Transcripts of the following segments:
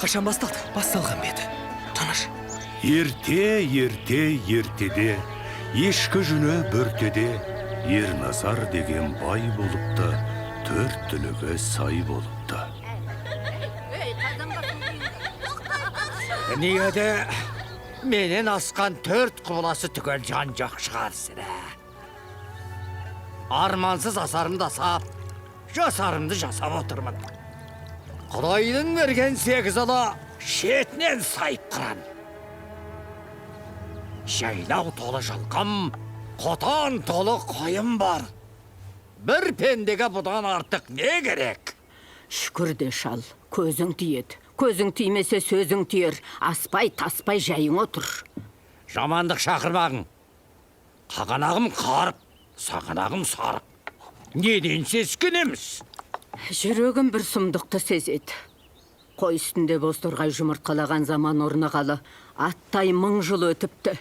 Қашан басталды? Басталған беті. Тыныш. Ерте, ерте, ертеде, ешкі жүні бөртеде, Ерназар деген бай болыпты, төрт түлігі сай болыпты. Дүниеде менен асқан төрт құбыласы түгел жан жоқ шығар сірә. Армансыз асарымды асап, жасарымды жасап отырмын. Құдайдың берген сегіз ұлы шетінен сайып қыран. Жайлау толы жылқым, қотан толы қойым бар. Бір пендеге бұдан артық не керек? Шүкір де шал, көзің тиеді. Көзің тимесе сөзің тиер. Аспай, таспай жайың отыр. Жамандық шақырмағың. Қағанағым қарып, сағанағым сарып. Неден сескенеміз? Жүрегім бір сұмдықты сезеді. Қой үстінде бозторғай жұмыртқалаған заман орнағалы аттай мың жыл өтіпті.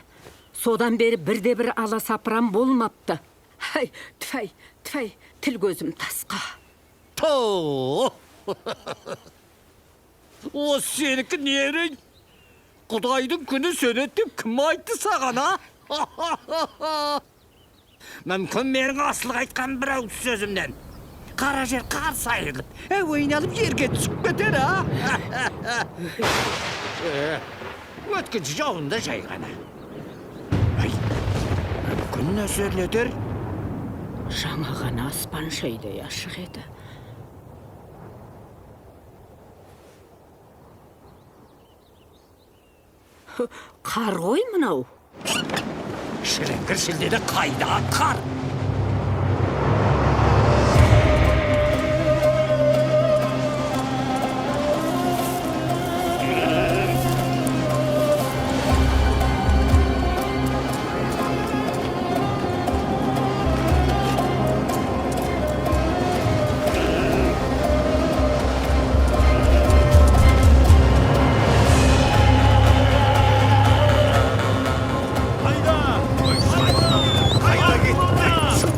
Содан бері бірде бір аласапыран болмапты. Әй, түфәй, түфәй, тіл көзім тасқа. Ту! Осы сенікі не ерен? Құдайдың күні сөнеді деп кім айтты саған, а? Мүмкін менің асылық айтқан бір ауыз сөзімнен. Қара жер қарс айырылып, әуейін жерге түсіп кетер, а? Өткінші жауында жай ғана. Ай, мүмкін нөсерлетер. Жаңа ғана аспан шайдай ашық еді. Қар ғой мынау. Шіліңгір шілдеде қайда қар?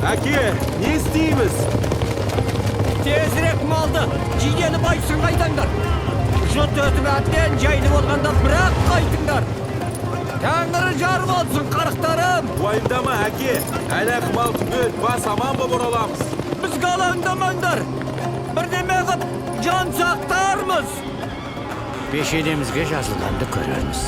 Әке, не істейміз? Тезірек малды жидені Байсынға айдаңдар. Жұт өтіп әбден жайлы болғанда бірақ қайтыңдар. Тәңірі жар болсын, қарықтарым. Уайымдама, әке. Әлі-ақ мал түгел, бас аман боп ораламыз. Бізге алаңдамаңдар. Бірдеме қып жан сақтармыз. Пешенемізге жазылғанды көрерміз.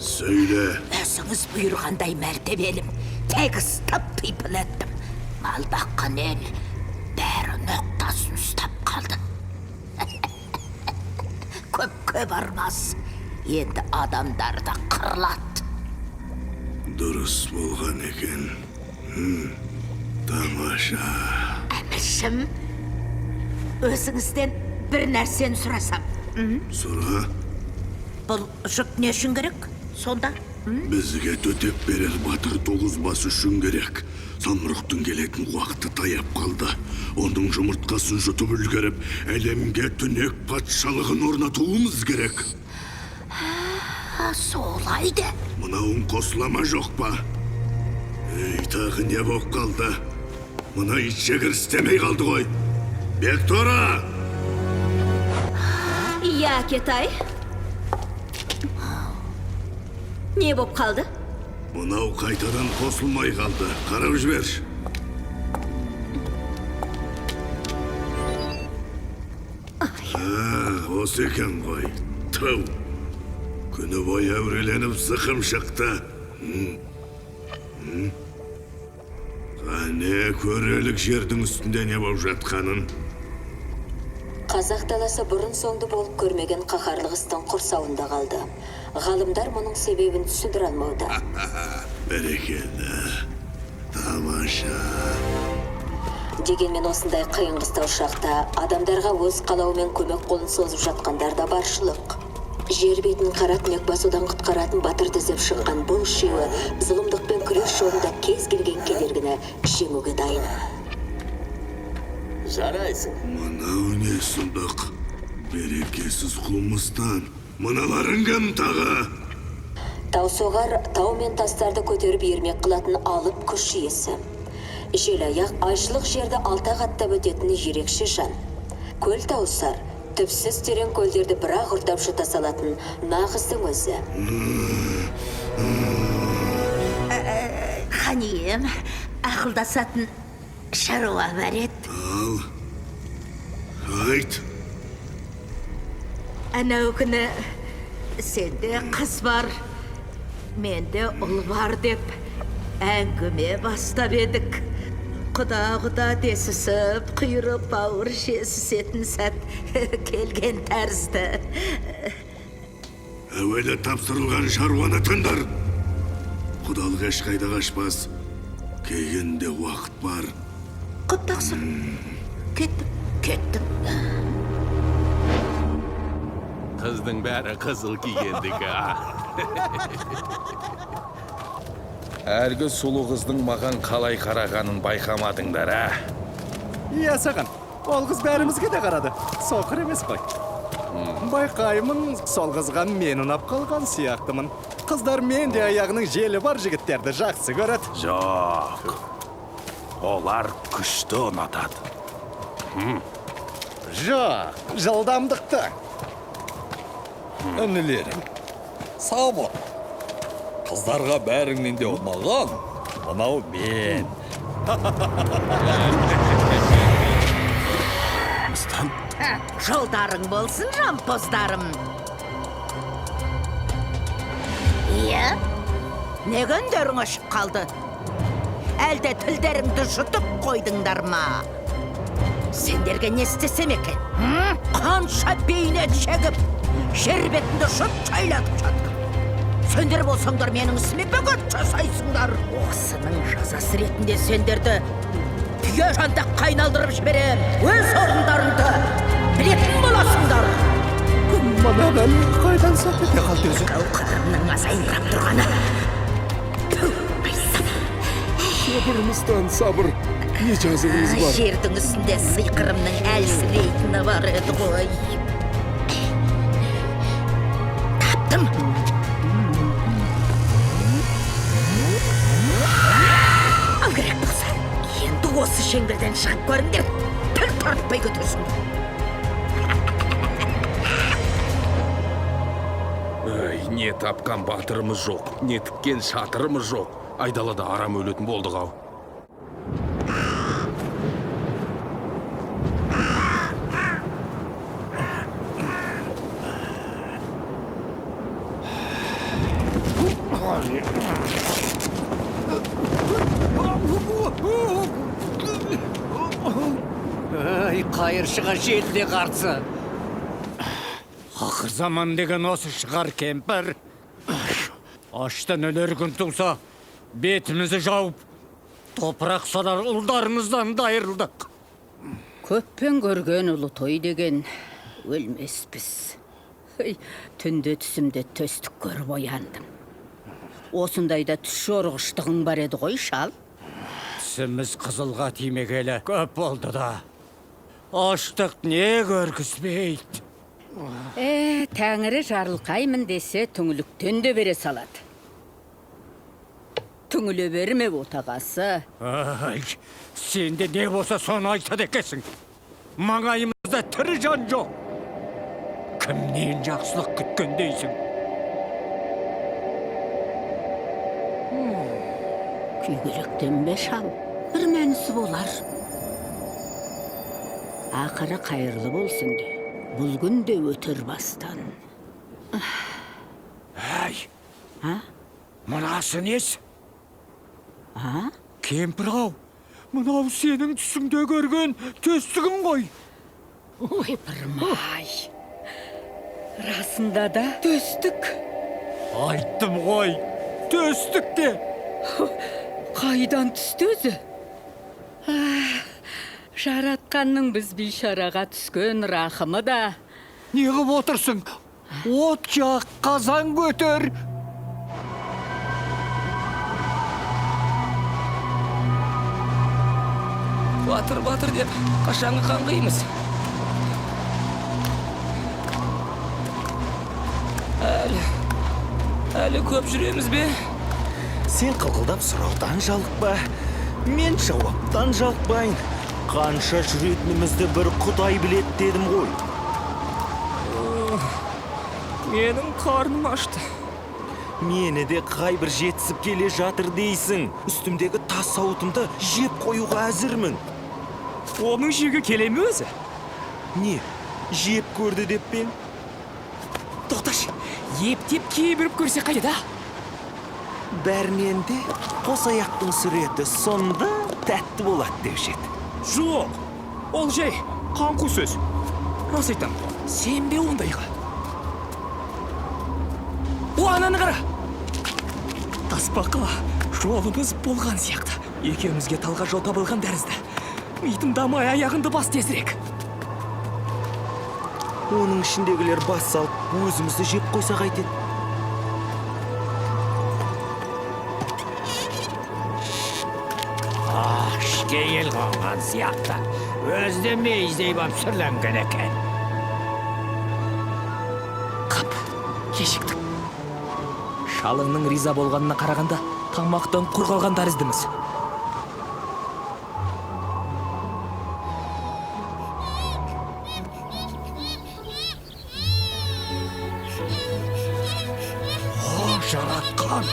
Сөйле. Өзіңіз бұйырғандай мәртебелім, тегіс тып-типыл еттім. Мал баққан ел бәрі ноқтасын ұстап қалды. Көпке бармас, енді адамдар да қырылады. Дұрыс болған екен. Тамаша. Әміршім, өзіңізден бір нәрсені сұрасам. Сұра. Бұл жұт не үшін керек сонда? Бізге төтеп берер батыр тоғыз бас үшін керек. Самұрықтың келетін уақыты таяп қалды. Оның жұмыртқасын жұтып үлгеріп, әлемге түнек патшалығын орнатуымыз керек. Солай да. Мынауың қосыла ма жоқ па? Ей, тағы не болып қалды? Мына итжегір істемей қалды ғой. Бектора! Иә, Әкетай. Не боп қалды? Мынау қайтадан қосылмай қалды. Қарап жіберші. Осы екен ғой. Ту. Күні бойы әуреленіп зықым шықты. Қане көрелік жердің үстінде не болып жатқанын. Қазақ даласы бұрын соңды болып көрмеген қаһарлы қыстың құрсауында қалды. Ғалымдар мұның себебін түсіндіре алмауда. Бәрекелді. Тамаша. Дегенмен осындай қиын қыстау шақта адамдарға өз қалауымен көмек қолын созып жатқандар да баршылық. Жер бетін қара түнек басудан құтқаратын батырды іздеп шыққан бұл үшеуі зұлымдықпен күрес жолында кез келген кедергіні жеңуге дайын. Жарайсың. Мынау не сұмдық? Берекесіз қылмыстан. Мыналарың кім тағы? Таусоғар тау мен тастарды көтеріп ермек қылатын алып күш иесі. Желаяқ айшылық жерді алта қаттап өтетін ерекше жан. Көл таусар, түпсіз терең көлдерді бір-ақ ұрттап жұта салатын нағыздың өзі. Хан ием, ақылдасатын шаруа бар еді. Ал, айт. Анау күні сенде қыз бар, менде ұл бар деп әңгіме бастап едік. Құда-құда десісіп, құйрық бауыр жесісетін сәт келген тәрізді. Әуелі тапсырылған шаруаны тындыр. Құдалық ешқайда қашпас. Кейінде уақыт бар. Құп тақсыр. Кеттім, кеттім. Қыздың бәрі қызыл кигендікі, а? Әлгі сұлу қыздың маған қалай қарағанын байқамадыңдар, ә? Иә, саған. Ол қыз бәрімізге де қарады. Соқыр емес қой. Байқаймын, сол қызға мен ұнап қалған сияқтымын. Қыздар мен де аяғының желі бар жігіттерді жақсы көреді. Жоқ. Олар күшті ұнатады. Жоқ, жылдамдықты. Інілерім, сау бол. Қыздарға бәріңнен де ұнаған, мынау мен. Мыстан? Жолдарың болсын, жампоздарым. Иә? Неге үндерің өшіп қалды? Әлде тілдеріңді жұтып қойдыңдар ма? Сендерге не істесем екен? Қанша бейнет шегіп, жер бетінде жұт жайлатып жатыр. Сендер болсаңдар менің ісіме бөгет жасайсыңдар. Осының жазасы ретінде сендерді түйе жантаққа айналдырып жіберем. Өз орындарыңды білетін боласыңдар. Мына бәле қайдан сап ете қалды өзі? Қауқарымның азайыңқырап тұрғаны. Түу, айсап. Сабыр, Мыстан, сабыр. Не жазығымыз бар? Жердің үстінде сиқырымның әлсірейтіні бар еді ғой. Таптым. Ал керек болса, енді осы шеңберден шығып көріңдер, тіл тартпай кетесің. Ай, не тапқан батырымыз жоқ, не тіккен шатырымыз жоқ. Айдалада арам өлетін болдық ау. Ай, қайыршыға желде қарсы. Ақыр заман деген осы шығар, кемпір. Аштан өлер күн туса, бетімізді жауып, топырақ салар ұлдарымыздан да айырылдық. Көппен көрген ұлы той деген өлмеспіз. Түнде түсімде төстік көріп ояндым. Осындайда түс жорғыштығың бар еді ғой, шал. Түсіміз қызылға тимегелі көп болды да. Аштық не көргізбейді. Тәңірі жарылқаймын десе түңіліктен де бере салады. Түңіле берме отағасы. Ай, сен де не болса соны айтады екенсің. Маңайымызда тірі жан жоқ. Кімнен жақсылық күткен дейсің? Күйгелектенбе, шал. Бір мәнісі болар. Ақыры қайырлы болсын де. Бұл күн де өтер бастан. Әй, мынасы несі? А? Кемпір ау, мынау сенің түсіңде көрген төстігің ғой. Ойпырмай. Расында да төстік. Айттым ғой, төстік те. Қайдан түсті өзі? Жаратқанның біз бейшараға түскен рахымы да. Не қылып отырсың? От жақ, қазан көтер. Батыр, батыр деп қашанғы қаңғимыз? Әлі көп жүреміз бе? Сен қылқылдап сұраудан жалықпа, мен жауаптан жалықпайын. Қанша жүретінімізді бір Құдай біледі дедім ғой. Менің қарным ашты. Мені де қай бір жетісіп келе жатыр дейсің. Үстімдегі тас сауытымды жеп қоюға әзірмін. Оның жегі келе ме өзі? Не, жеп көрді деп пе? Тоқташы, ептеп кебіріп көрсе қайда? Бәрінен де қос аяқтың сүреті сонда тәтті болады деуші еді. Жоқ, ол жай қаңқу сөз. Рас айтам, сенбе ондайға. О, ананы қара! Тасбақа, жолымыз болған сияқты. Екеумізге талға жол табылған тәрізді. Митыңдамай аяғыңды бас тезірек. Оның ішіндегілер бас салып, өзімізді жеп қойса қайтеді? Ішке ел қонған сияқты. Өзі де мейіздей боп сүрленген екен. Қап, кешіктік. Шалыңның риза болғанына қарағанда, тамақтан құр қалған тәріздіміз. О, жаратқан!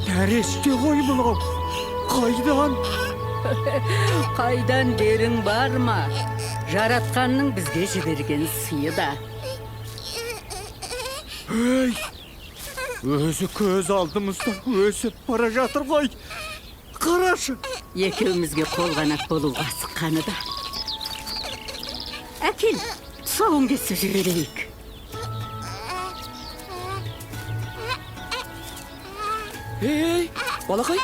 Нәресте ғой мынау! Қайдан? Қайдан дерің бар ма? Жаратқанның бізге жіберген сыйы да. Ей, өзі көз алдымызда өсіп бара жатыр ғой. Қарашы. Екеумізге қолғанат болуға асыққаны да. Әкел, тұсауын кесіп жіберейік. Ей, балақай,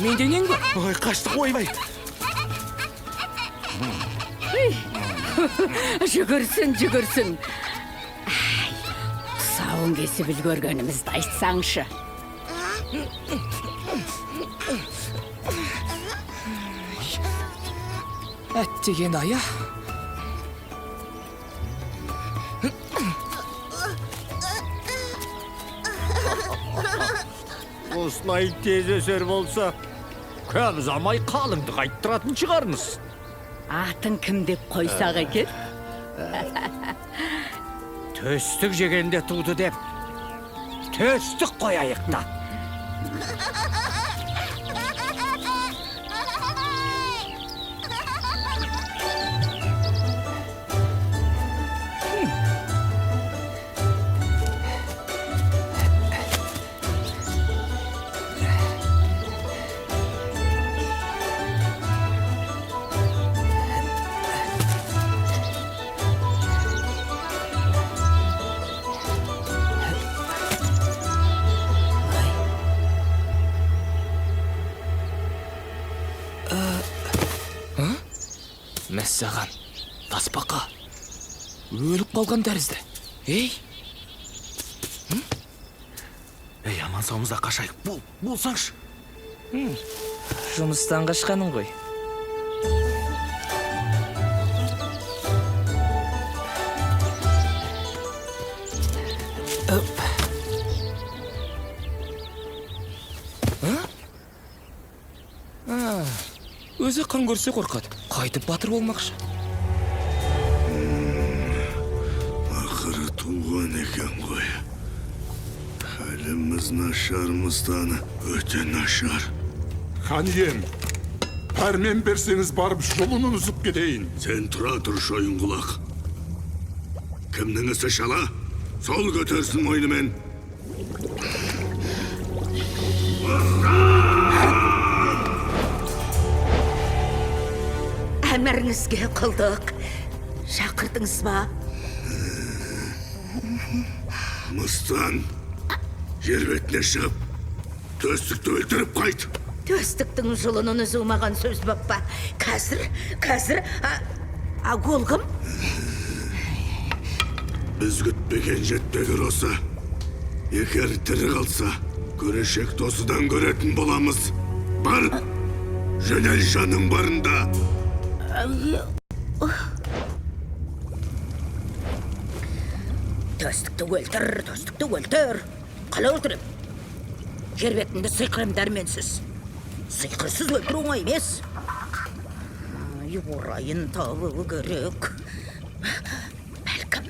менде нең бар? Ой, қаштық, ойбай. Жүгірсін, жүгірсін. Ай, тұсауын кесіп үлгергенімізді айтсаңшы. Әттеген ая. Осылай тез өсер болса, көп ұзамай қалыңдық айттыратын шығармыз. Атын кім деп қойсақ екен? Төстік жегенде туды деп, төстік қояйық та. Мәссаған, тасбақа өліп қалған тәрізді. Ей! Ей, аман саумызда қашайық. Бол, болсаңшы. Жұмыстан қашқаның ғой. Өзі қан көрсе қорқады. Қайтып батыр болмақшы. Ақыры туған екен ғой. Халіміз нашар, Мыстан, өте нашар. Хан ием, пәрмен берсеңіз барып жұлынын үзіп кетейін. Сен тұра тұр, шойынқұлақ. Кімнің ісі шала, сол көтерсін мойнымен. Әміріңізге құлдық. Шақырдыңыз ба? Мыстан, жер бетіне шығып, төстікті өлтіріп қайт. Төстіктің жұлынын үзу маған сөз боп па? Қазір, қазір, а ол кім? Біз күтпеген жетпегір осы. Егер тірі қалса, көрешекті осыдан көретін боламыз. Бар, жөнел жаның барында. Төстікті өлтір, төстікті өлтір. Қалай өлтірем? Жер бетінде сиқырым дәрменсіз. Сиқырсыз өлтіру оңай емес. Ай, орайын табу керек. Бәлкім,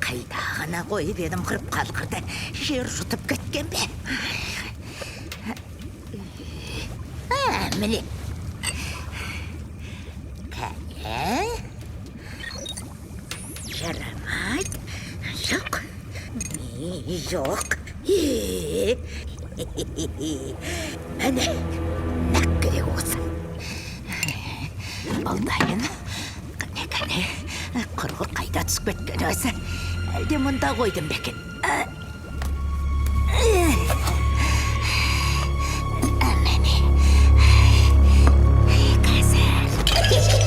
қайда ғана қойып едім қырып қалғырды. Жер жұтып кеткен бе? Міне. Кәне. Жарамайды. Жоқ. Жоқ. Міне, нақ керек осы. Алдайын. Кәне, кәне. Құрғыр қайда түсіп кеткен өзі? Әлде мұнда қойдым ба екен? Міне. Қазір.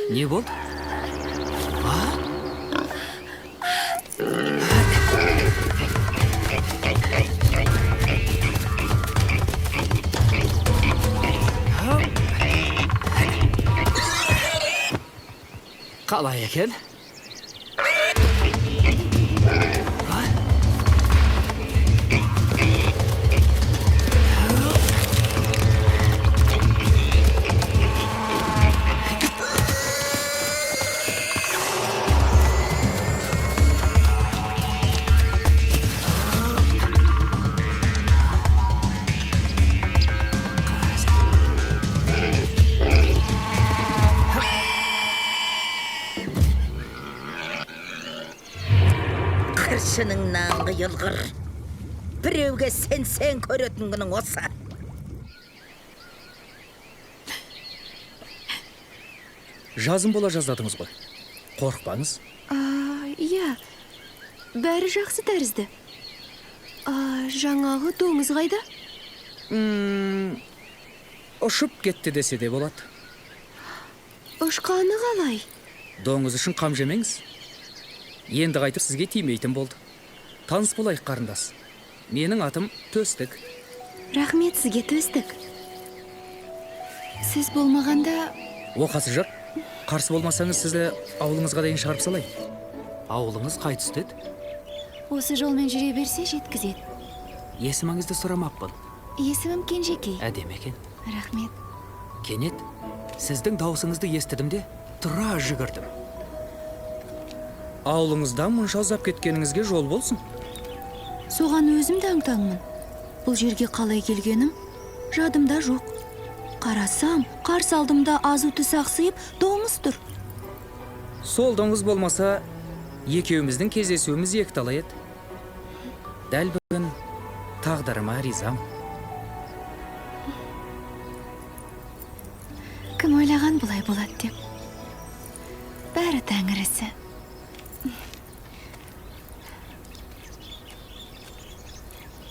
Не болды? Қалай екен? Қыршының қиылғыр. Біреуге сенсең көретін күнің осы. Жазым бола жаздадыңыз ғой. Қорықпаңыз. Иә, бәрі жақсы тәрізді. Жаңағы доңыз қайда? Ұшып кетті десе де болады. Ұшқаны қалай? Доңыз үшін қам жемеңіз. Енді қайтып сізге тимейтін болды. Таныс болайық, қарындас. Менің атым Төстік. Рахмет сізге, Төстік. Сіз болмағанда... Оқасы жоқ. Қарсы болмасаңыз, сізді ауылыңызға дейін шығарып салайын. Ауылыңыз қай түсті еді? Осы жолмен жүре берсе жеткізеді. Есіміңізді сұрамаппын. Есімім Кенжекей. Әдемі екен. Рахмет. Кенет, сіздің дауысыңызды естідім де, тұра жүгірдім. Ауылыңыздан мұнша ұзап кеткеніңізге жол болсын. Соған өзім де аң-таңмын. Бұл жерге қалай келгенім жадымда жоқ. Қарасам, қарсы алдымда азу тісі ақсиып доңыз тұр. Сол доңыз болмаса, екеуміздің кездесуіміз екіталай еді. Дәл бүгін тағдырыма ризамын. Кім ойлаған бұлай болады деп? Бәрі тәңір ісі.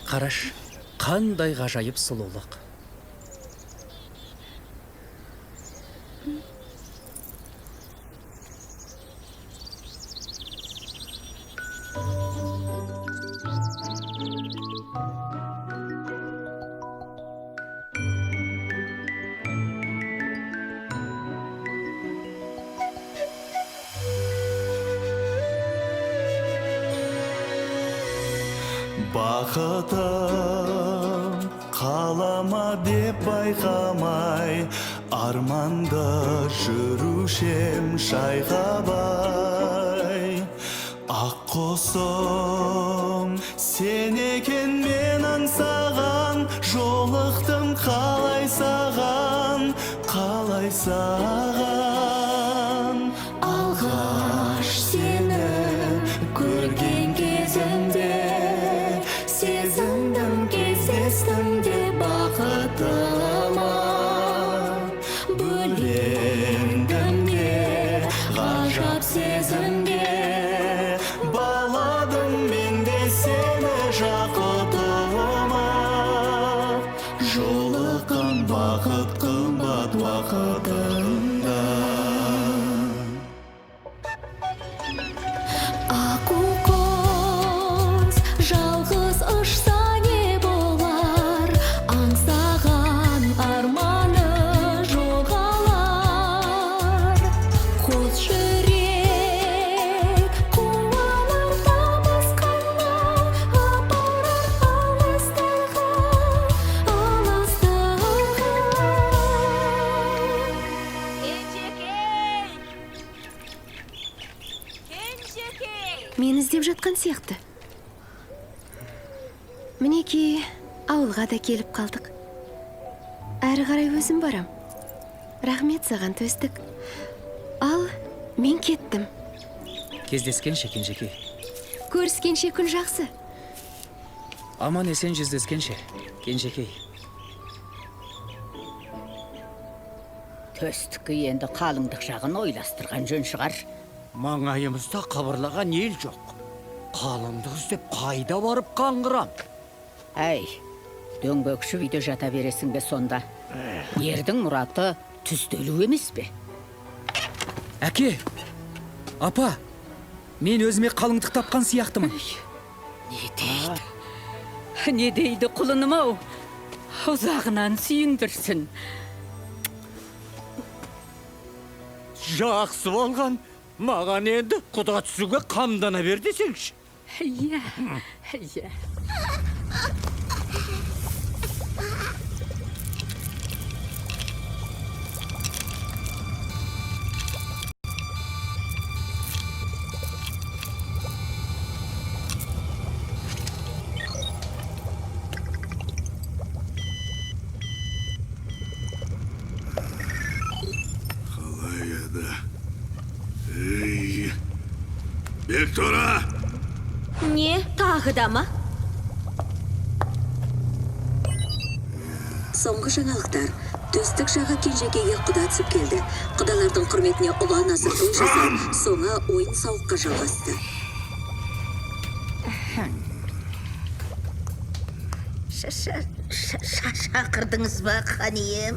Қараш, қандай ғажайып сұлулық. Бақытым қалама деп байқамай, арманда жүрушем шайқабай. Ақ құсым сен екен мен аңсаған. Қалай саған алғаш сені көрген кезімде, сезіндім, кездестім де бақытыма бөлендім де ғажап сезімге баладым мен де сені жақұтыма. Жолыққан бақыт қымбат уақытында. Аққу құс жалғыз ұшса не болар, аңсаған арманы жоғалар. Қос жүрек қуанар табысқанда, апарар алыстарға, алыстарға. Кенжекей! Кенжекей! Мені іздеп жатқан сияқты. Мінекей, ауылға да келіп қалдық. Әрі қарай өзім барам. Рахмет саған, төстік. Ал, мен кеттім. Кездескенше, кенжекей. Көріскенше күн жақсы. Аман есен жүздескенше, кенжекей. Төстікке енді қалыңдық жағын ойластырған жөн шығар. Маңайымызда қыбырлаған ел жоқ. Қалыңдық іздеп қайда барып қаңғырам? Әй, дөңбекші үйде жата бересің бе сонда? Ердің мұраты түзделу емес пе? Әке, апа, мен өзіме қалыңдық тапқан сияқтымын. Не дейді? Не дейді құлыным ау? Ұзағынан сүйіндірсін. Жақсы болған. Маған енді құда түсуге қамдана бер десеңші. Иә, иә. Қалай еді? Ей, Бектора! Не, тағы да ма? Соңғы жаңалықтар. Төстік жағы кенжекейге құда түсіп келді. Құдалардың құрметіне ұлан асыр той жасап, соңы ойын сауыққа жалғасты. Шақырдыңыз ба, хан ием?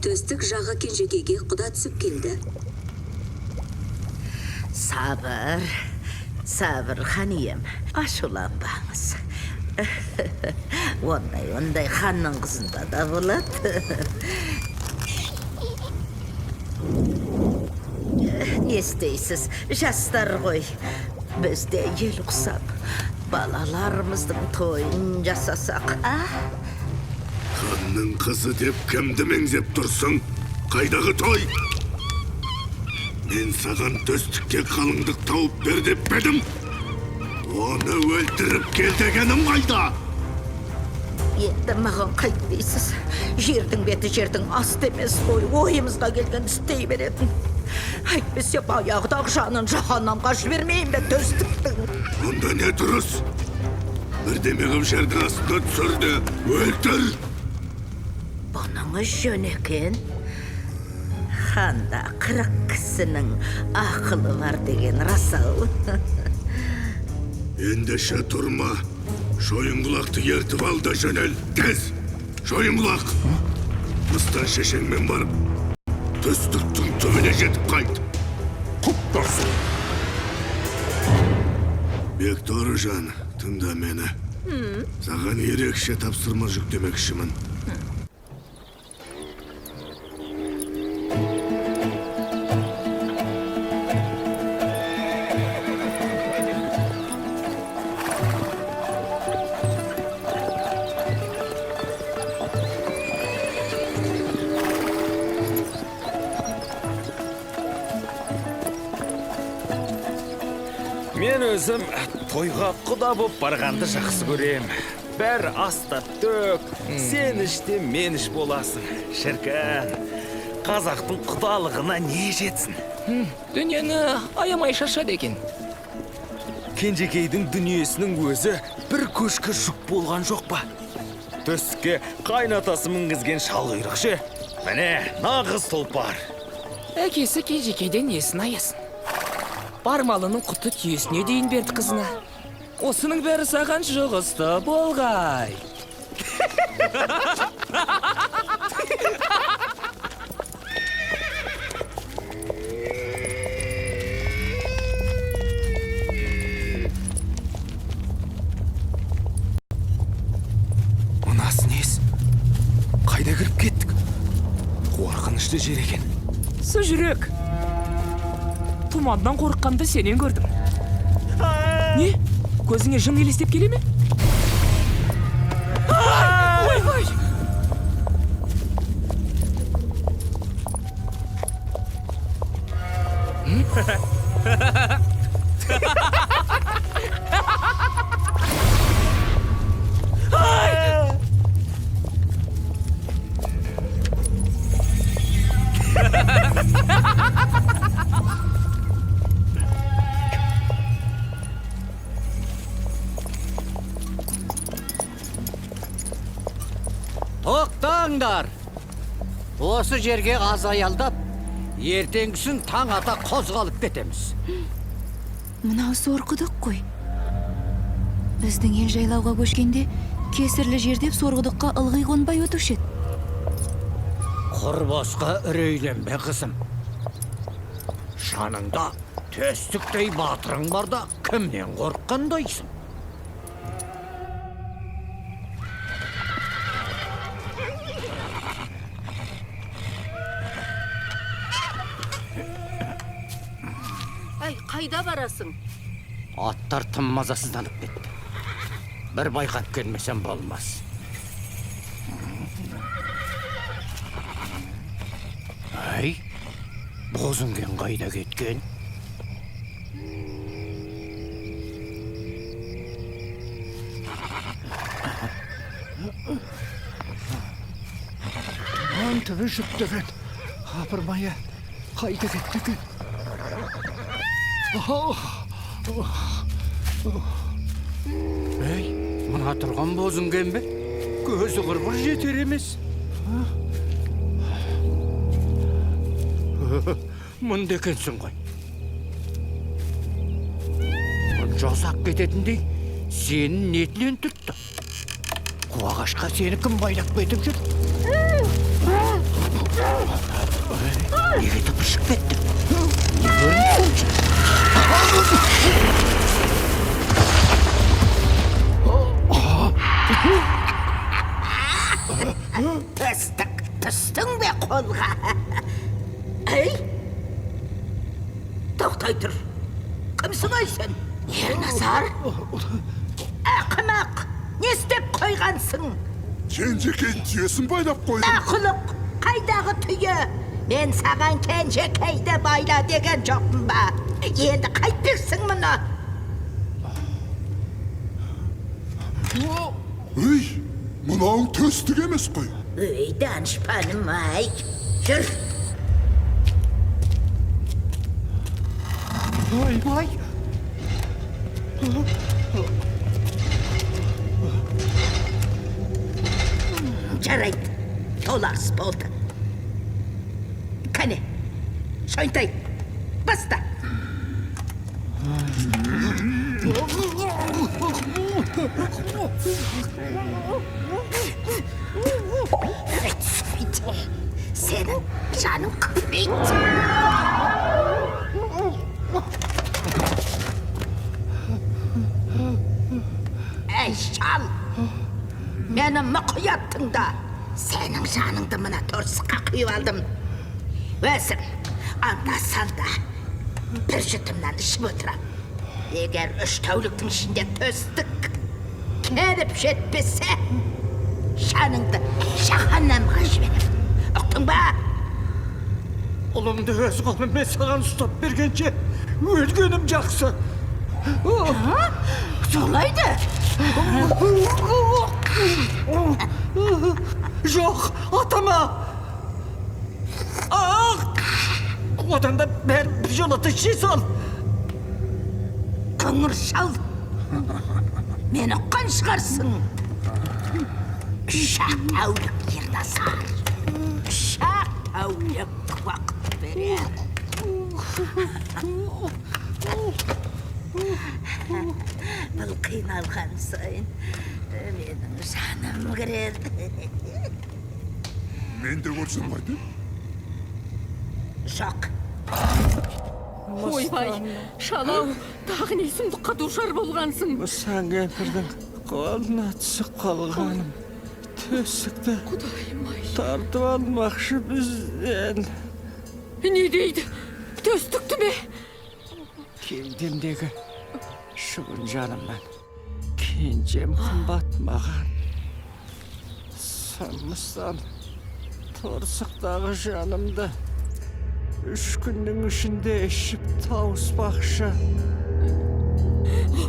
Төстік жағы кенжекейге құда түсіп келді. Сабыр, сабыр, хан ием, ашуланбаңыз. Ондай ханның қызында да болады. Не істейсіз, жастар ғой. Біз де ел құсап, балаларымыздың тойын жасасақ, а? Ханның қызы деп кімді меңзеп тұрсың? Қайдағы той? Мен саған төстікке қалыңдық тауып бер деп пе едім? Оны өлтіріп кел дегенім қайда? Енді маған қайт дейсіз? Жердің беті жердің асты емес қой, ойымызға келген істей беретін. Әйтпесе баяғыда жанын жаһаннамға жібермеймін бе төстіктің? Онда не дұрыс? Бірдеме қып жердің астына түсір де өлтір! Бұныңыз жөн екен. Ханда 40 кісінің ақылы бар деген рас-ау. Ендеше тұрма. Шойынқұлақты ертіп ал да жөнел. Тез! Шойынқұлақ! Мыстан шешеңмен барып, төстіктің түбіне жетіп қайт. Құп тұрсын. Бекторыжан, тыңда мені. Саған ерекше тапсырма жүктемекшімін. Мен өзім тойға құда боп барғанды жақсы көрем. Бәрі астап төк, сен іште мен іш боласың. Шіркін, қазақтың құдалығына не жетсін? Дүниені аямай шашады екен. Кенжекейдің дүниесінің өзі бір көшкі жүк болған жоқ па? Төстікке қайнатасы мінгізген шалқұйрық ше? Міне, нағыз тұлпар. Әкесі Кенжекейден несін аясын? Бар малының құты түйесіне дейін берді қызына. Осының бәрі саған жұғысты болғай. Мынасы несі? Қайда кіріп кеттік? Қорқынышты жер екен. Су жүрек. Тұманнан қорыққанды сенен көрдім. Не? Көзіңе жын елестеп келе ме? Ойбай! Тоқтаңдар! Осы жерге аз аялдап, ертеңгісін таң ата қозғалып кетеміз. Мынау Сорқұдық қой. Біздің ел жайлауға көшкенде кесірлі жер деп Сорқұдыққа ылғи қонбай өтуші еді. Құр босқа үрейленбе, қызым. Жаныңда төстіктей батырың барда кімнен қорыққандайсың? Әй, қайда барасың? Аттар тым мазасызданып кетті. Бір байқап келмесем болмас. Әй, Бозінген қайда кеткен? Тұман түбі жүктеген. Апырмай, қайда кетті екен? Әй, мына тұрған Бозінген бе? Көзі құрғыр жетер емес. Мұнда екенсің ғой. Мұнша ұзақ кететіндей сені нетінен түртті? Қуағашқа сені кім байлап кетіп жүр? Неге тыпыршып кеттің? Не көрінді сонша? Төстік, түстің бе қолға? Әй, тоқтай тұр. Кімсің ай сен? Ерназар? Ақымақ, не істеп қойғансың? Кенжекей түйесін байлап қойдым. Мақұлық, қайдағы түйе? Мен саған Кенжекейді байла деген жоқпын ба? Енді қайтпексің мұны? Өй, мынауың төстік емес қой. Өй, данышпаным ай, жүр. Ойбай! Жарайды, толарс болды. Кәне, Шойынтай, баста. Сенің жаның қымбет. Әй, шал! Мені мұқият тыңда. Сенің жаныңды мына торсыққа құйып алдым. Өзім анда-санда бір жұтымнан ішіп отырам. Егер 3 тәуліктің ішінде төстік келіп жетпесе, жаныңды жаһаннамға жіберем. Ұқтың ба? Ұлымды өз қолыммен саған ұстап бергенше өлгенім жақсы. Солай да. Жоқ, атама! Одан да бәрін біржолата іше сал. Қыңыр шал, мені ұққан шығарсың. 3-ақ тәулік, Ерназар. 3-ақ тәулік уақыт берем. Бұл қиналған сайын менің жаным кіреді. Мен де көрсем қайтем? Жоқ. Ойбай, шалау, тағы не сұмдыққа душар болғансың? Мыстан кемпірдің қолына түсіп қалғаным. Төстікті Құдайым-ай. тартып алмақшы бізден. Не дейді? Төстікті ме? Кеудемдегі шыбын жанымнан кенжем қымбат маған. Мыстан торсықтағы жанымды 3 күннің ішінде ішіп тауыспақшы.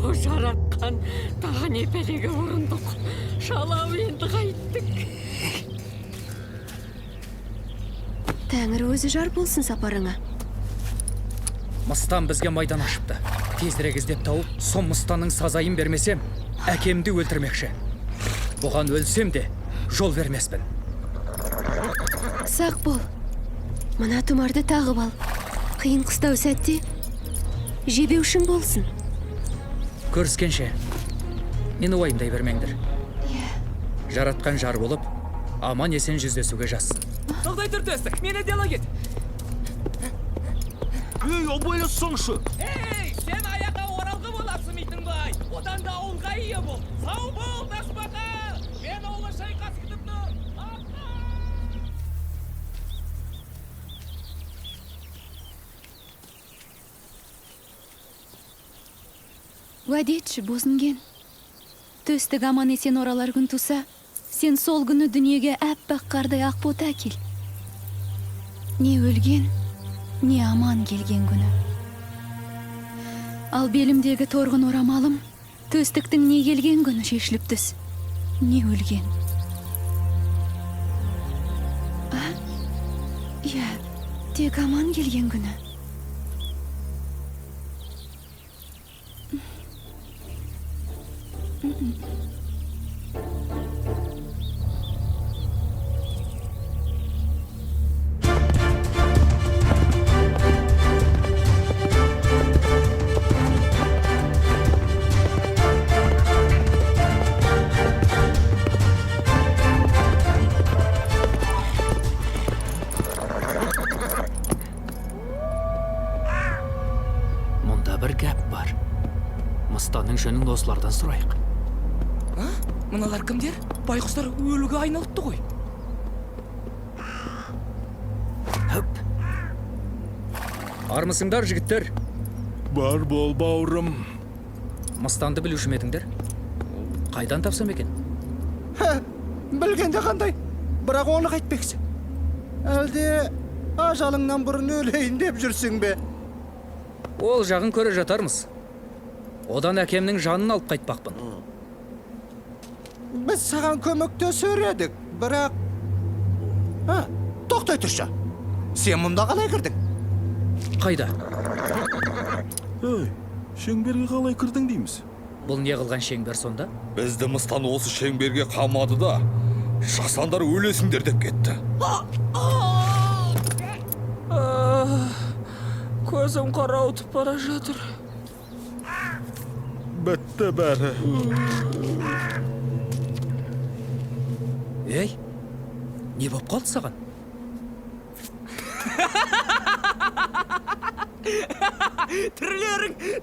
О, жаратқан, тағы не пәлеге ұрындық. Шалау, енді қайттік. Тәңір өзі жар болсын сапарыңа. Мыстан бізге майдан ашыпты. Тезірек іздеп тауып, сол мыстанның сазайын бермесем, әкемді өлтірмекші. Бұған өлсем де жол бермеспін. Сақ бол. Мына тұмарды тағып ал. Қиын қыстау сәтте жебеушің болсын. Көріскенше, мені уайымдай бермеңдер. Жаратқан жар болып, аман есен жүздесуге жазсын. Тоқтай тұр, Төстік, мені де ала кет. Ей, абайлассаңшы. Ей, сен аяққа оралғы боласың, Митіңбай. Одан да ауылға ие бол. Сау бол, тасбақа. Мен ауылы шайқас күтіп тұр. Уәде етші, Бозінген. Төстік аман есен оралар күн туса, сен сол күні дүниеге әппақ қардай ақ бота әкел. Не өлген, не аман келген күні. Ал белімдегі торғын орамалым төстіктің не келген күні шешіліп түс, не өлген. А? Иә, тек аман келген күні. Мұнда бір гәп бар. Мыстанның жөнін осылардан сұрайық. Мыналар кімдер? Байғұстар өліге айналыпты ғой. Хөп. Армысыңдар, жігіттер? Бар бол, бауырым. Мыстанды білуші ме едіңдер? Қайдан тапсам екен? Білгенде қандай, бірақ оны қайтпексің. Әлде ажалыңнан бұрын өлейін деп жүрсің бе? Ол жағын көре жатармыз. Одан әкемнің жанын алып қайтпақпын. Біз саған көмектесер едік, бірақ... Тоқтай тұршы. Сен мұнда қалай кірдің? Қайда? Ей, шеңберге қалай кірдің дейміз? Бұл не қылған шеңбер сонда? Бізді мыстан осы шеңберге қамады да, шықсаңдар өлесіңдер деп кетті. Көзім қарауытып бара жатыр. Бітті бәрі. Ей, не боп қалды саған?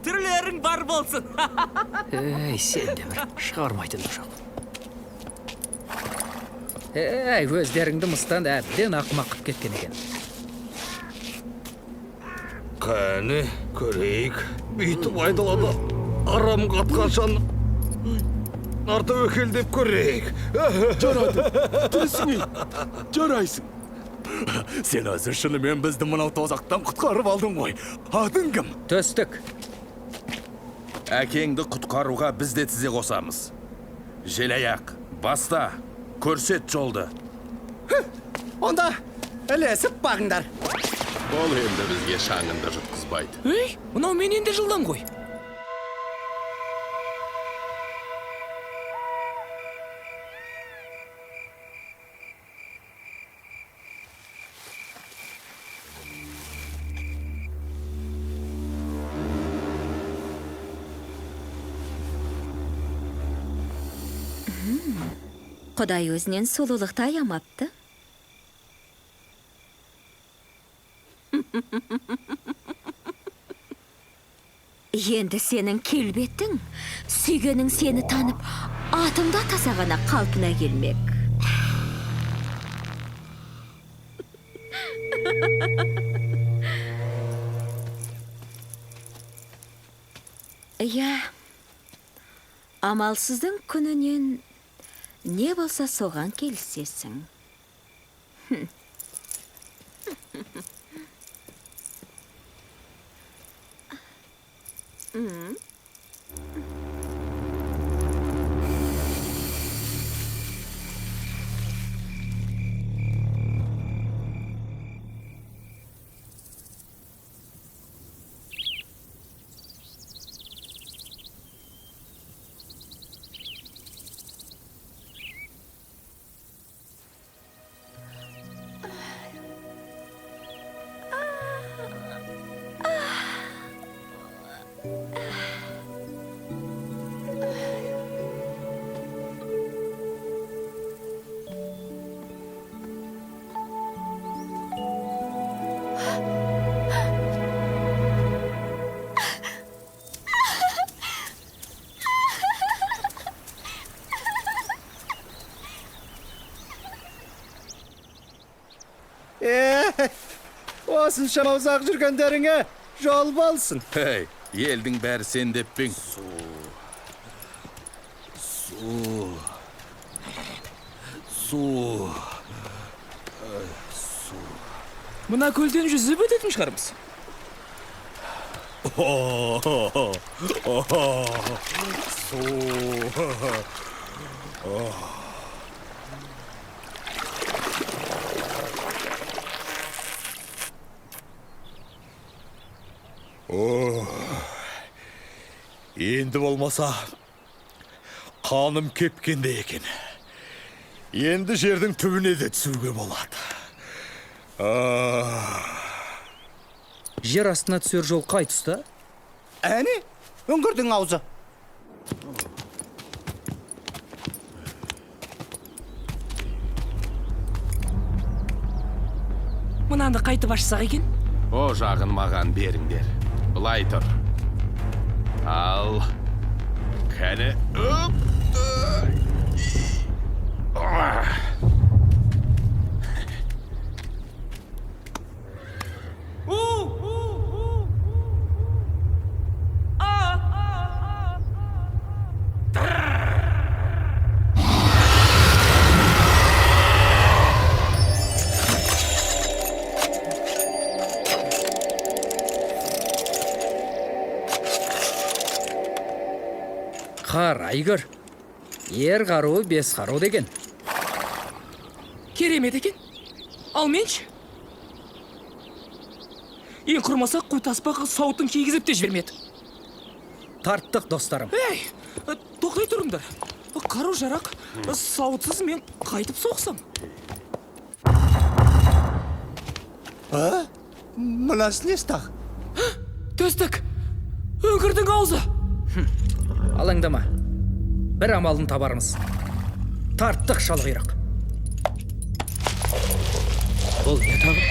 Түрлерің бар болсын. Ей, сен де бір шығармайтыным жоқ. Ей, өздеріңді мыстан әбден ақымақ қып кеткен екен. Қәні, көрейік. Бүйтіп айдалада арам қатқаншан артып деп көрейік. Жарады, тірісің ей, жарайсың. Сен өзі шынымен бізді мынау тозақтан құтқарып алдың ғой. Атың кім? Төстік. Әкеңді құтқаруға біз де тізе қосамыз. Желаяқ, баста, көрсет жолды. Онда ілесіп бағыңдар. Ол енді бізге шаңынды жұтқызбайды. Ей, мынау менен де жылдам ғой. Құдай өзінен сұлулықты аямапты. Енді сенің келбетің, сүйгенің сені танып, атыңды атаса ғана қалпына келмек. Иә, амалсыздың күнінен не болса соған келісесің. Осыншама ұзақ жүргендеріңе жол болсын. Ей, елдің бәрі сен деп пе ең? Су. Су. Су. Мына көлден жүзіп өтетін шығармыз. Су. Енді болмаса, қаным кепкенде екен. Енді жердің түбіне де түсуге болады. Жер астына түсер жол қай тұста? Әне, үңгірдің аузы. Мынаны қайтып ашсақ екен? О жағын маған беріңдер. Былай тұр. Ал, кәне, өп! Қарай көр. Ер қаруы бес қару деген. Керемет екен. Ал менші? Ең құрмаса қу таспаға сауытын кигізіп те жібермеді. Тарттық, достарым. Ей, тоқтай тұрыңдар. Қару жарақ, сауытсыз мен қайтып соқсам. А? Мынасы несі тағы? Төстік, өңкірдің аузы. Алаңдама, бір амалын табармыз. Тарттық шалқұйрық. Бұл не тағы?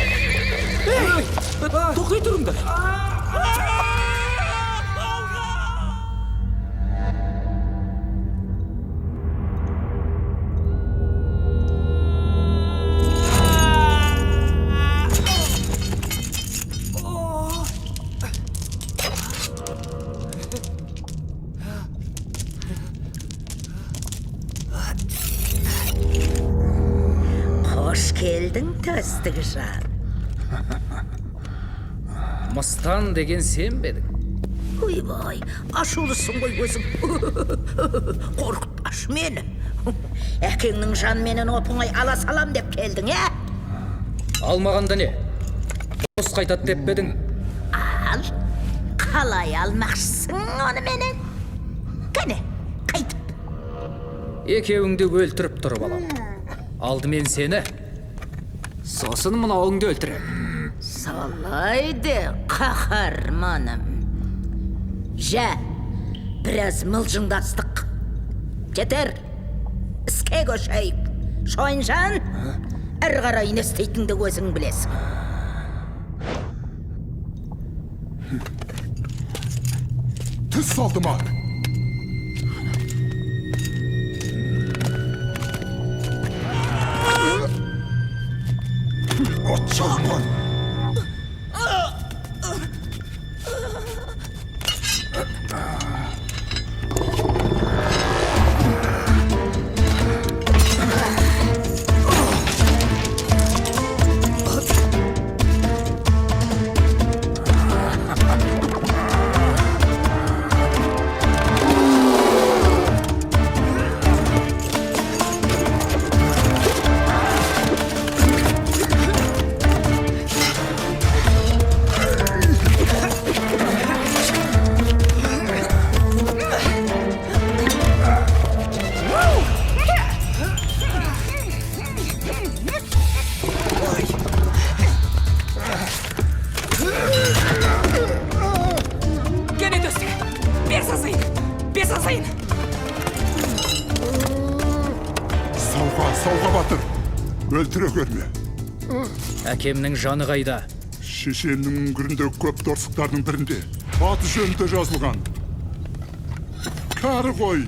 Ей, тоқтай тұрыңдар. Қош келдің, төстік жан. Мыстан деген сен бе едің? Ойбай, ашулысың ғой өзің. Қорқытпашы мені. Әкеңнің жанменен оп-оңай ала салам деп келдің, ә? Алмағанда не? Бос қайтады деп пе едің? Ал, қалай алмақшысың оны менен? Кәне, қайтып. Екеуіңді өлтіріп тұрып алам. Алдымен сені, сосын мынауыңды өлтірем. Солай де, қаһарманым. Жә, біраз мылжыңдастық. Жетер, іске көшейік. Шойынжан, әрі қарай не істейтініңді өзің білесің. Түс салды ма? От жалман! Кәне Төстік, бер сазайын, бер сазайын. Сауға, сауға батыр. Өлтіре көрме. Әкемнің жаны қайда? Шешемнің үңгіріндегі көп торсықтардың бірінде. Аты жөні де жазылған. Кәрі ғой,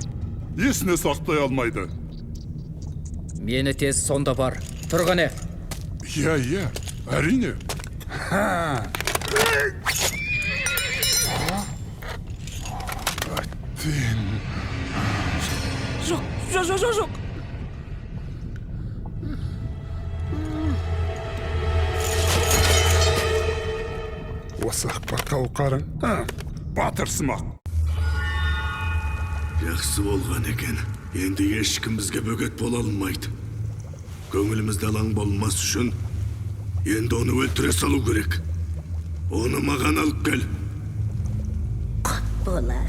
есіне сақтай алмайды. Мені тез сонда бар. Тұр қане. Иә, иә, әрине. Әттең. Жоқ, жоқ, жоқ, жоқ, жоқ. Осы ақпақ қауқарың, батырсымақ. Жақсы болған екен. Енді ешкім бізге бөгет бола алмайды. Көңілімізде алаң болмас үшін енді оны өлтіре салу керек. Оны маған алып кел. Құп болады.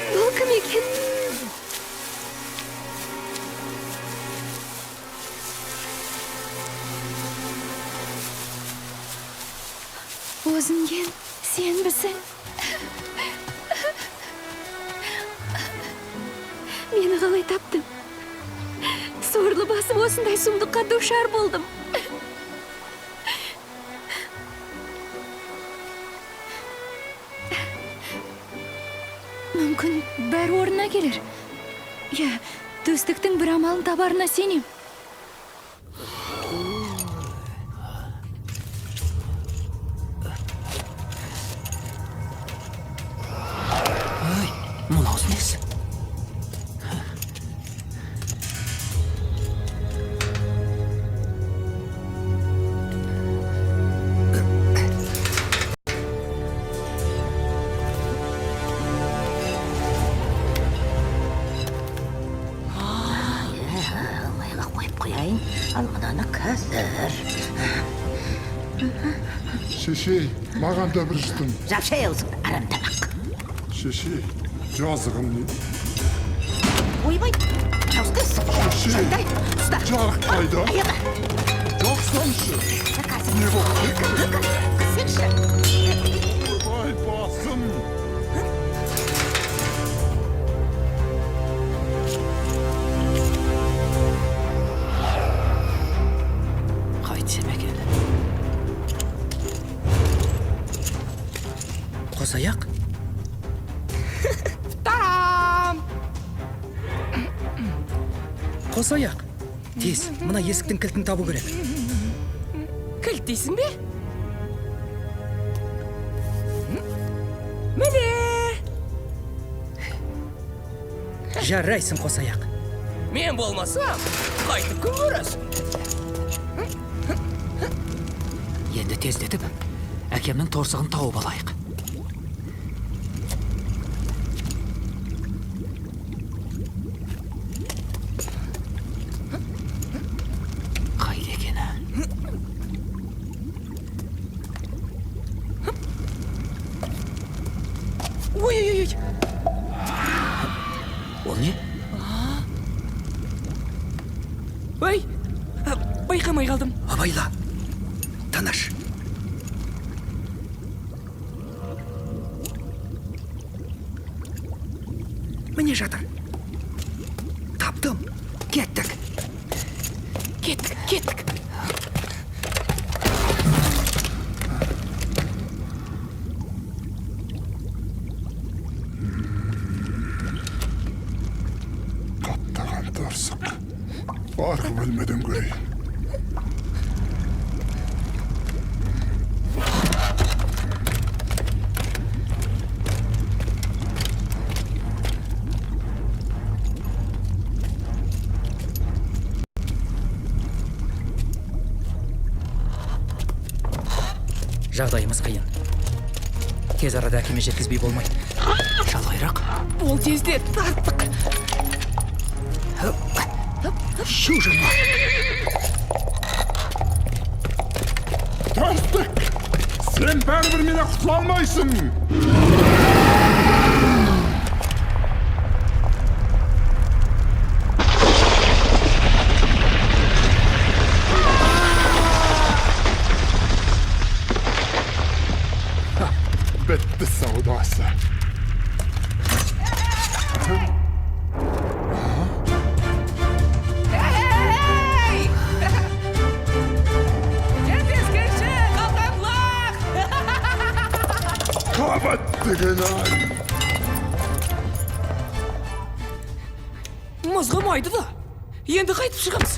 Бұл кім екен? Бозінген, сенбісің? Мені қалай таптың? Сорлы басым осындай сұмдыққа душар болдым. Мүмкін бәрі орнына келер. Иә, Төстіктің бір амалын табарына сенем. Ай, мынаусы несі? Оңайға қойып қояйын. Ал мынаны қазір. Шешей, маған да бір жұтым. Жапшай аузыңды, арам тамақ. Шешей, жазығым не? Ойбай, ауызды Шешей, Шындай, ұста. жарық қайда? Аяма. Жақсаңшы. Не болып кетті? Кісекші. Ойбай, басым. Қайтсем екен? Қосаяқ? Тарам! Қосаяқ. Тез, мына есіктің кілтін табу керек. Кілт дейсің бе? Жарайсың, Қосаяқ. Мен болмасам, қайтып күн көресің. Енді тездетіп, әкемнің торсығын тауып алайық. Қайда екені? Ой-ой-ой. Ол не? Ой, байқамай қалдым. Абайла, Танаш. Міне жатыр. Таптым. Кеттік. Кеттік, кеттік. Қаптаған торсық. Арғы бөлмеден көрейін. Жағдайымыз қиын. Тез арада әкеме жеткізбей болмайды. Жалайрақ. Бол тездет, тарттық. Шу жануар. Төстік! Сен бәрібір менен құтыла алмайсың! Бітті саудасы. Ей! Кездескенше, қалқамлақ! Қабат деген ай! Мұзға майды да. Енді қайтып шығамыз.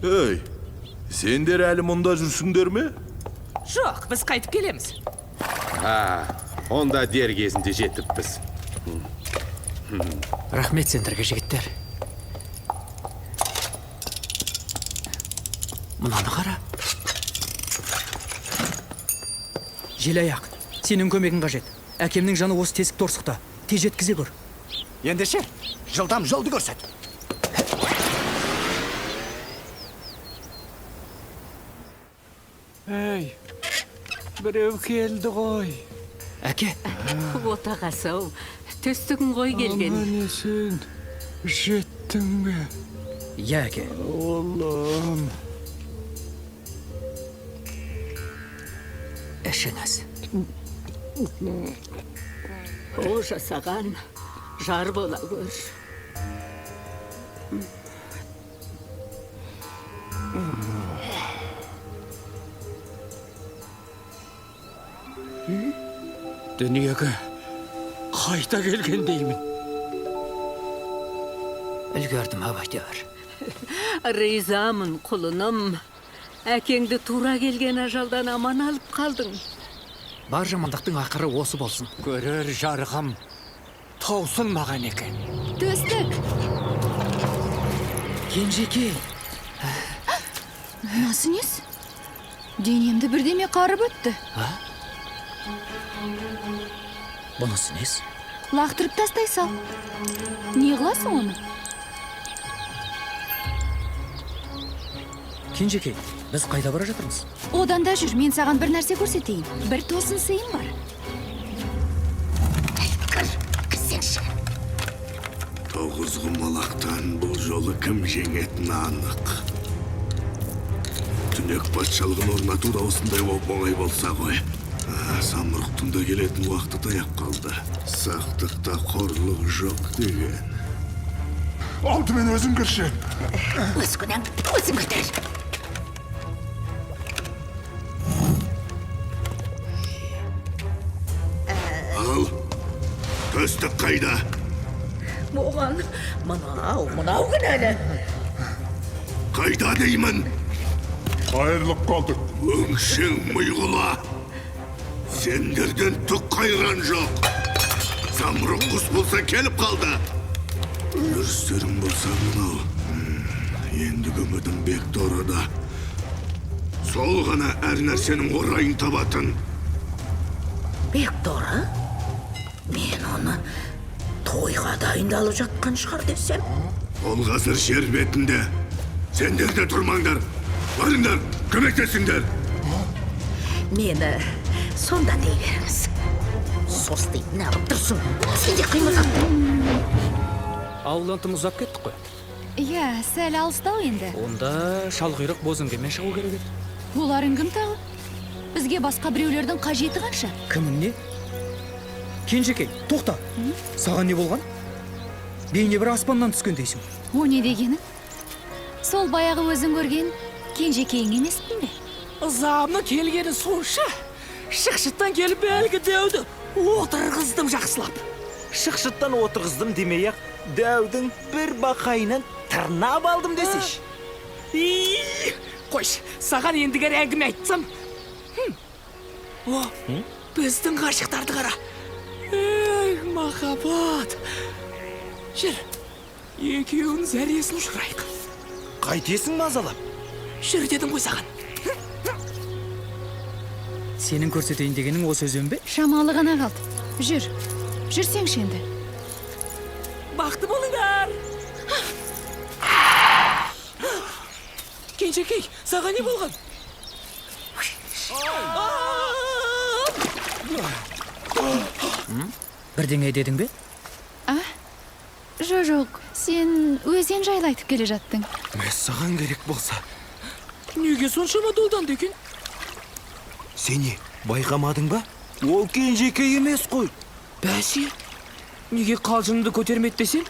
Ей, сендер әлі мұнда жүрсіңдер ме? Жоқ, біз қайтып келеміз. А, онда дер кезінде жетіппіз. Рахмет сендерге, жігіттер. Мынаны қара. Желаяқ, сенің көмегің қажет. Әкемнің жаны осы тесік торсықта. Тез жеткізе көр. Ендеше, жылдам жолды көрсет. Ей, біреу келді ғой. Әке. Отағасы-ау, төстігің ғой келген. Аман-есен жеттің бе? Иә, әке. Oğlum. Ішіңіз. О, жасаған, жар бола көр. Дүниеге қайта келгендеймін. Үлгердім ау әйтеуір. Ризамын, құлыным. Әкеңді тура келген ажалдан аман алып қалдың. Бар жамандықтың ақыры осы болсын. Көрер жарығым таусылмаған екен. Төстік! Кенжекей! Мынасы несі? Денемді бірдеме қарып өтті. Бұнысы несі? Лақтырып тастай сал. Не қыласың оны? Кенжекей, біз қайда бара жатырмыз? Одан да жүр, мен саған бір нәрсе көрсетейін. Бір тосын сыйым бар. Кір, кірсеңші. Тоғызқұмалақтан бұл жолы кім жеңетіні анық. Түнек патшалығын орнату да осындай оп-оңай болса ғой. Самұрықтың да келетін уақыты таяп қалды. Сақтықта қорлық жоқ деген. Алдымен өзің кірші. Өз күнәң, өзің көтер. Ал, төстік қайда? Оған мынау, мынау кінәлі. Қайда деймін? Қайырлық қалдық. Өңшең миғұла. Сендерден түк қайран жоқ. Самұрық құс болса келіп қалды. Жүрістерің болса мынау. Ендігі үмітім Бекторыда. Сол ғана әр нәрсенің орайын табатын. Бекторы? Мен оны тойға дайындалып жатқан шығар десем. Ол қазір жер бетінде. Сендер де тұрмаңдар. Барыңдар, көмектесіңдер. Мені сонда дей беріңіз. Состиып неғып тұрсың? Сен де қимылдап. Ауылдан тым ұзап кеттік қой. Иә, сәл алыстау енді. Онда шалқұйрық Бозінгенмен шығу керек еді. Оларың кім тағы? Бізге басқа біреулердің қажеті қанша? Кімің не? Кенжекей, тоқта. Саған не болған? Бейне бір аспаннан түскендейсің. О не дегенің? Сол баяғы өзің көрген кенжекейің емеспін бе? Ызамның келгені сонша. Шықшыттан келіп әлгі дәуді отырғыздым жақсылап. Шықшыттан отырғыздым демей-ақ, дәудің бір бақайынан тырнап алдым десейші. Қойшы, саған ендігәрі әңгіме айтсам. О, біздің ғашықтарды қара. Эй, махаббат. Жүр, екеуінің зәресін ұшырайық. Қайтесің мазалап? Жүр дедім ғой саған. Сенің көрсетейін дегенің осы өзен бе? Шамалы ғана қалды. Жүр, жүрсеңші енді. Бақты болыңдар! Кенжекей, саған не болған? Бірдеңе дедің бе? А? Жоқ, сен өзен жайлы айтып келе жаттың. Мәссаған, керек болса. Неге соншама долданды екен? Сен не, байқамадың ба? Ол Кенжекей емес қой. Бәсе, неге қалжыңды көтермеді десем?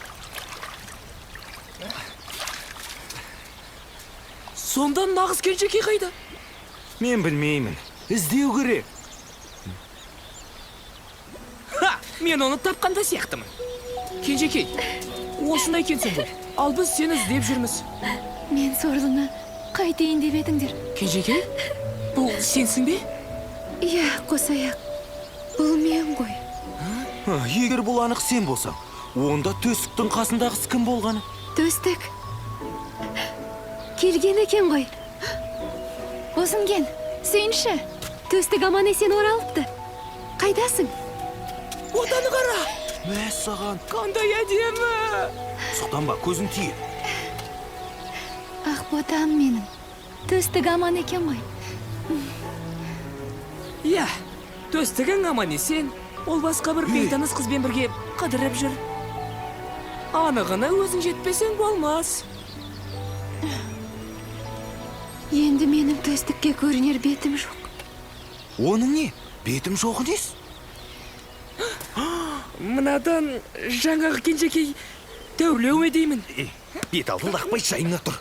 Сонда нағыз Кенжекей қайда? Мен білмеймін. Іздеу керек. Ха, мен оны тапқанда сияқтымын. Кенжекей, осында екенсің ғой. Ал біз сені іздеп жүрміз. Мен сорлыны қайтейін деп едіңдер. Кенжекей, бұл сенсің бе? Иә, Қосаяқ, бұл мен ғой. Егер бұл анық сен болсаң, онда Төстіктің қасындағысы кім болғаны? Төстік келген екен ғой. Бозінген, сүйінші, Төстік аман есен оралыпты. Қайдасың? Отаны қара! Мәссаған! Қандай әдемі! Сұқтанба, көзің тиеді. Ақ ботам менің, Төстік аман екен ғой. Иә, Төстігің аман есен. Ол басқа бір бейтаныс қызбен бірге қыдырып жүр. Анығына өзің жетпесең болмас. Енді менің Төстікке көрінер бетім жоқ. Оның не? Бетім жоғы несі? Мынадан жаңағы Кенжекей дәулеу ме деймін? Бет алдын лақпай жайыңа тұр.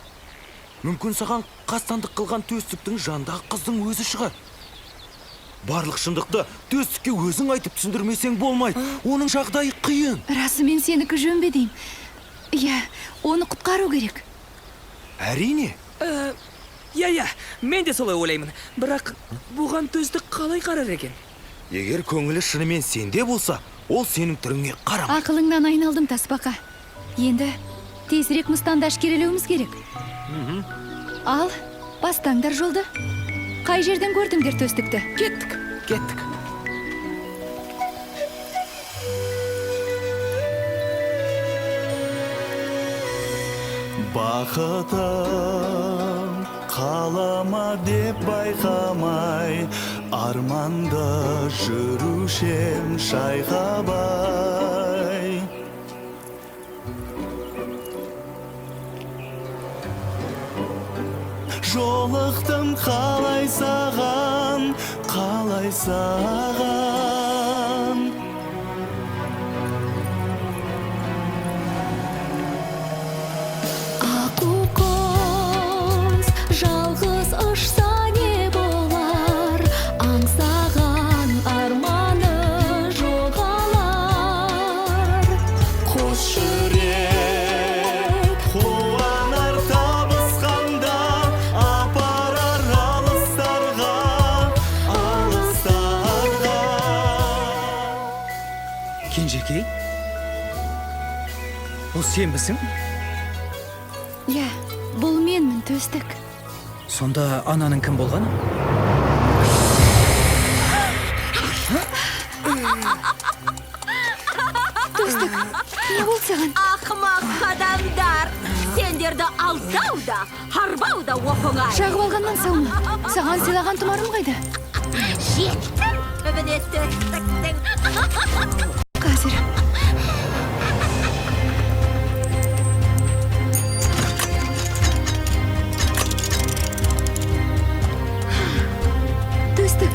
Мүмкін саған қастандық қылған Төстіктің жанындағы қыздың өзі шығар. Барлық шындықты Төстікке өзің айтып түсіндірмесең болмайды. Оның жағдайы қиын. Расымен сенікі жөн бе деймін? Иә, оны құтқару керек. Әрине. Иә, мен де солай ойлаймын. Бірақ бұған Төстік қалай қарар екен? Егер көңілі шынымен сенде болса, ол сенің түріңе қарамайды. Ақылыңнан айналдым, тасбақа. Енді тезірек мыстанды әшкерелеуіміз керек. Ал, бастаңдар жолды. Қай жерден көрдіңдер Төстікті? Кеттік, кеттік. Бақытым қалама деп байқамай, арманда жүрушем шайқабай. Жолықтым қалай саған, қалай саған. Аққу құс жалғыз ұшса не болар, аңсаған арманы жоғалар. Қос жүрек қуанар табысқанда, апарар алыстарға, алыстарға. Кенжекей, Сенбісің? Иә, бұл менмін, Төстік. Сонда ананың кім болғаны? Төстік, не болды саған? Ақымақ адамдар! Сендерді алдау да, арбау да оп-оңай. Жағып алғаннан сау ма? Саған сыйлаған тұмарым қайда? Жеттім түбіне Төстіктің. Қазір. Төстік,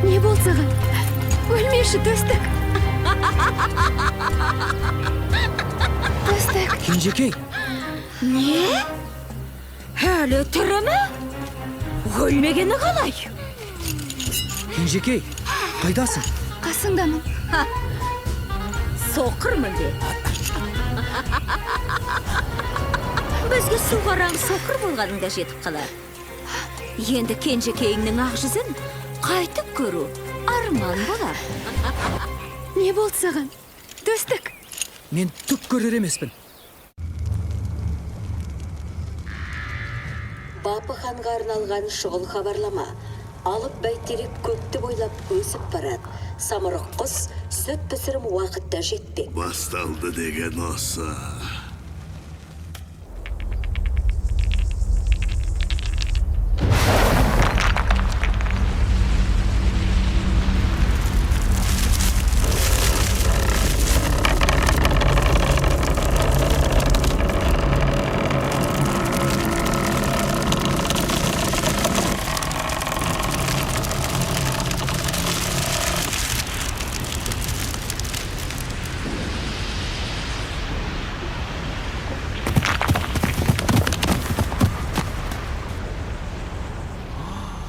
не болды саған? Өлмеші, Төстік. Төстік. Кенжекей. Не? Әлі тірі ме? Өлмегені қалай? Кенжекей, қайдасың? Қасыңдамын. Соқырмын де. Бізге су қараң соқыр болғаның да жетіп қалар. Енді кенжекейіңнің ақ жүзін қайтып көру арман болар. Не болды саған? Төстік. Мен түк көрер емеспін. Бапы ханға арналған шұғыл хабарлама. Алып бәйтерек көкті бойлап өсіп барады. Самұрық құс сүт пісірім уақытта жетпек. Басталды деген осы.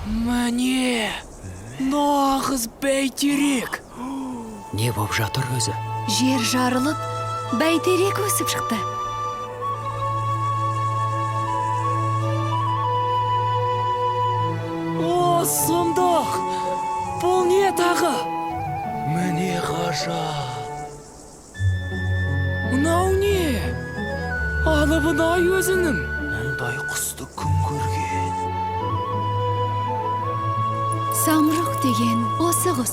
Міне, нағыз бәйтерек. Не боп жатыр өзі? Жер жарылып, бәйтерек өсіп шықты. О, сұмдық! Бұл не тағы? Міне ғажап. Мынау не? Алыбын-ай өзінің. Мұндай құсты кім көрген? Самұрық деген осы құс.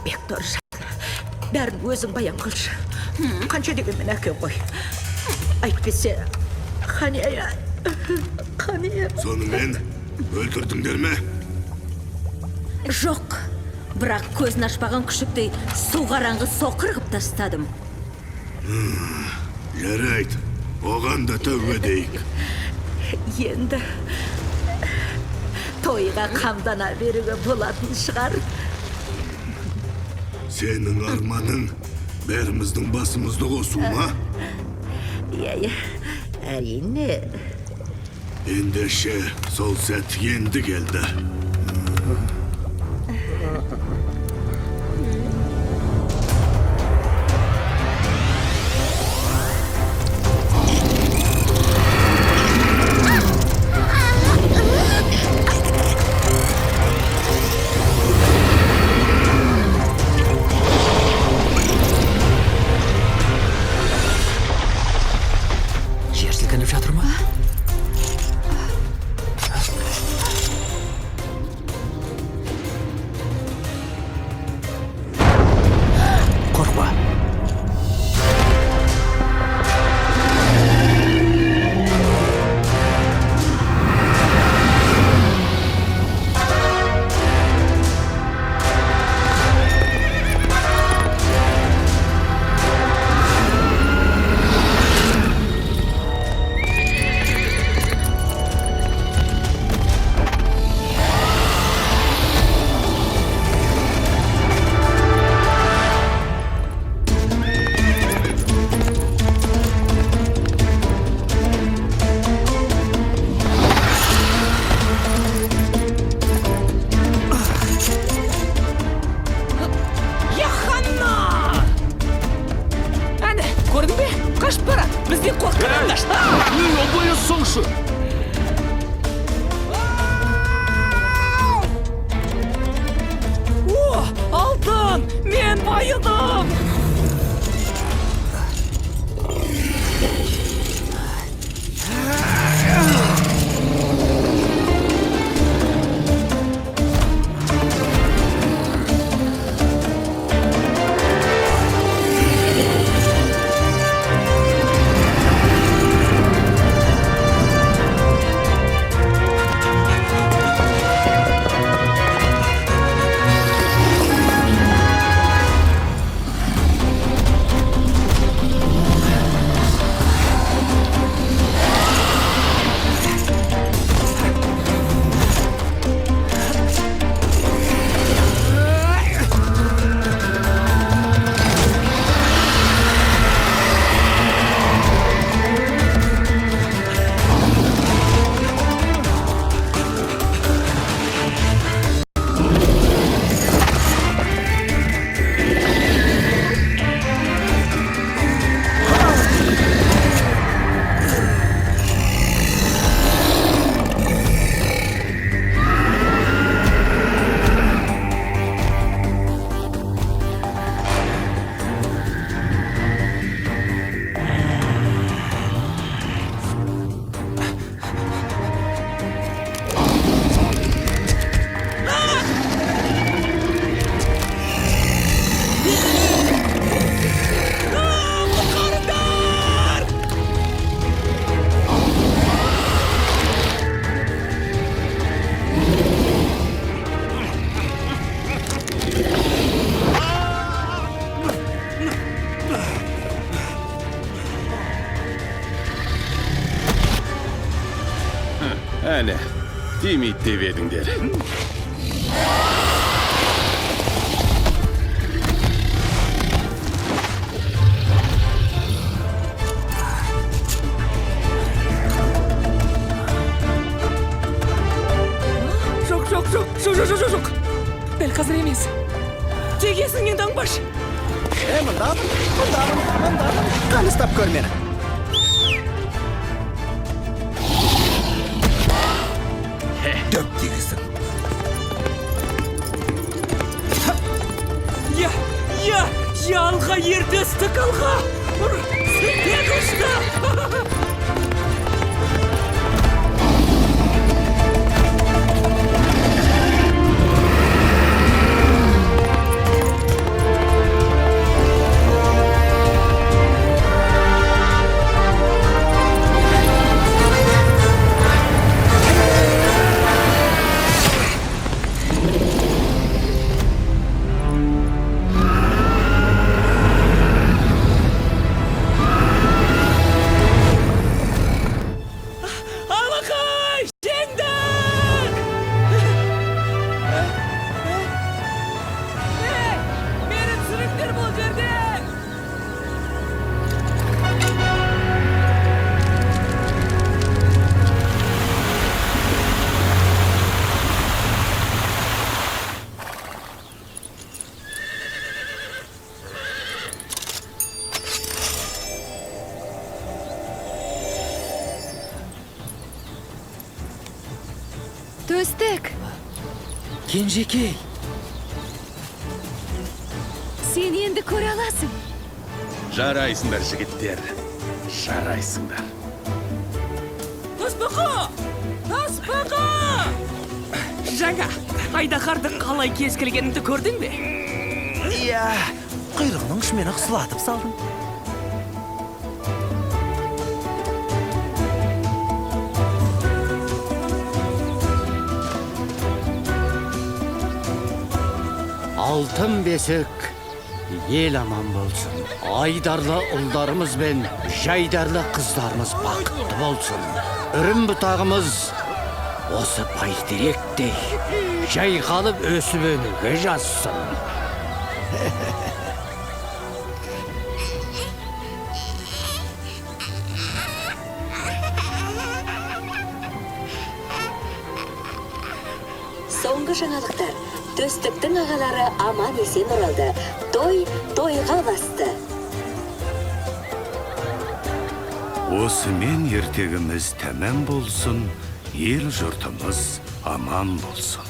Бекторжан, бәрін өзің баян қылшы. Қанша дегенмен әкең ғой. Әйтпесе, Қания, Қания. Сонымен өлтірдіңдер ме? Жоқ. Бірақ көзін ашпаған күшіктей су қараңғы соқыр қып тастадым. Жарайды, оған да тәубе дейік. Енді тойға қамдана беруге болатын шығар. Сенің арманың бәріміздің басымызды қосу ма? Иә, әрине. Ендеше сол сәт енді келді. Жер сілкініп жатыр ма? Алақай ұлым! Әне, тимейді деп едіңдер. Жоқ, жоқ, жоқ, жоқ, жоқ, жоқ, жоқ. Дәл қазір емес. Тек есіңнен таңбаш. Мындамын, мындамын, мындамын. Қаны ұстап көр мені. Дөп дегіздің. Я, я, я алға ердестік алға. Ұр, сілте қылышты. Алақай, жеңдік! Ей, мені түсіріңдер бұл жерден! Төстік, Кенжекей, сен енді көре аласың. Жарайсыңдар, жігіттер. Жарайсыңдар. Тасбақа! Тасбақа! Жаңа, айдаһардың қалай кескілгенімді көрдің бе? Иә, құйрығының ұшымен ақ сұлатып салдың. Алтын бесік, ел аман болсын. Айдарлы ұлдарымыз бен жайдарлы қыздарымыз бақытты болсын. Үрім бұтағымыз осы бәйтеректей жайқалып өсіп өнуге жазсын. Соңғы жаңалықтар. Төстіктің ағалары аман есен оралды. Той тойға басты. Осымен ертегіміз тәмам болсын, ел жұртымыз аман болсын.